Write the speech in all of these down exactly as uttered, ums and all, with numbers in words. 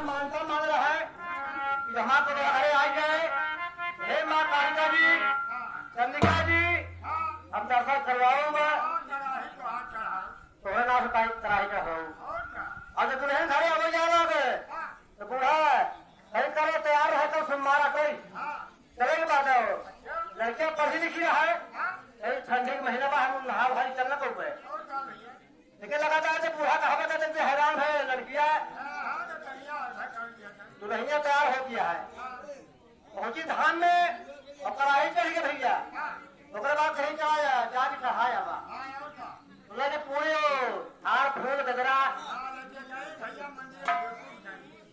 मानता मान रहा है कि हमारे तो घरे आ गए। हे माँ कालिका जी, चंडिका जी, हम दर्शन करवाओ बा। तोहरे नाम से पाई कराही का हो। और जब दुल्हन घरे आवे जा रहा है, तो बूढ़ा कहीं करे तैयार रहे तो सुनवारा कोई। चले के बाद आओ। लड़कियां पढ़ी लिखी रहा है, यही ठंडी के महीना में हम नहा भाई चलना पड़े। लेकिन लगातार जब बूढ़ा कहा बता देते हैरान है लड़कियां। दुल्हनिया तैयार हो गया है। पहुंची धाम में और कराही चढ़ के भैया, ओकरे बाद कहीं चढ़ाया, जाके चढ़ाया बा। बोला कि पूरे हार फूल गजरा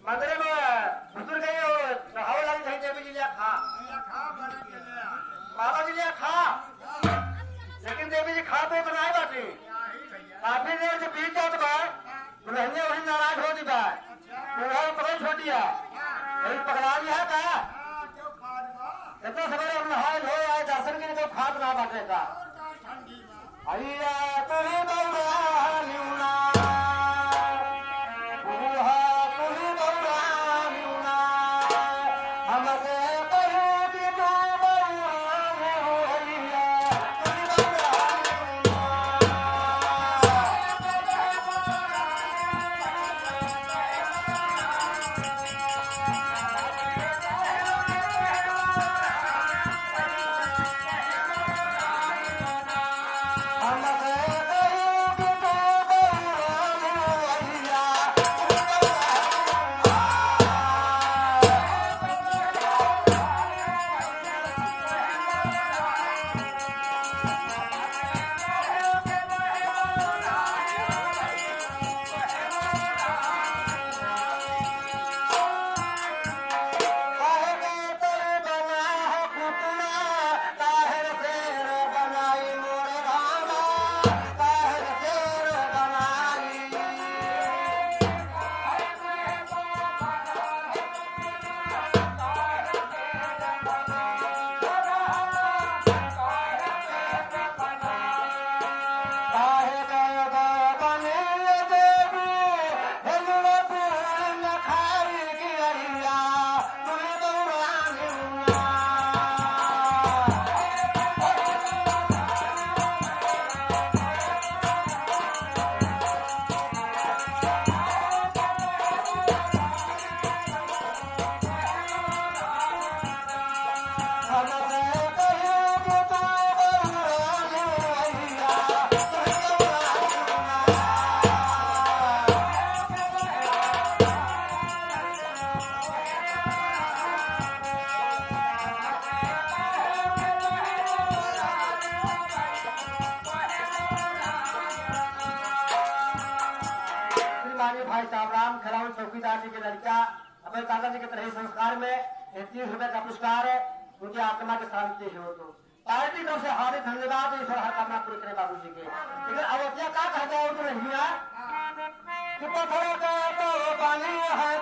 मंदिर में घुसुर गए और चढ़ावे लगे कहीं देवी जी लिया खा। बाबा जी लिया खा, लेकिन देवी जी खा पे बनाए बाटी। काफी देर से बीत जात बा, दुल्हनिया वही नाराज हो दी बा। बूढ़ा पकड़ छोटिया, यही पकड़ा लिया का? इतना सवेरे हम नहाए धोए आए, दर्शन के लिए तो खात ना बाटे का। भैया तुही बौरा लिउना, बूढ़ा तुही बौरा लिउना, हमसे कही कि तू बौरा लिउ भैया। श्रीमानी भाई साहब राम खेलावन चौकीदार जी के लड़का अपने दादा जी के तरह संस्कार में ये तीस रुपए का पुरस्कार है, उनकी आत्मा की शांति हो तो। पार्टी तरफ से हार्दिक धन्यवाद, ईश्वर हर कामना पूरी करे बाबू जी के। लेकिन अवतिया का कहता है उनको नहीं है कि पत्थर का तो पानी है,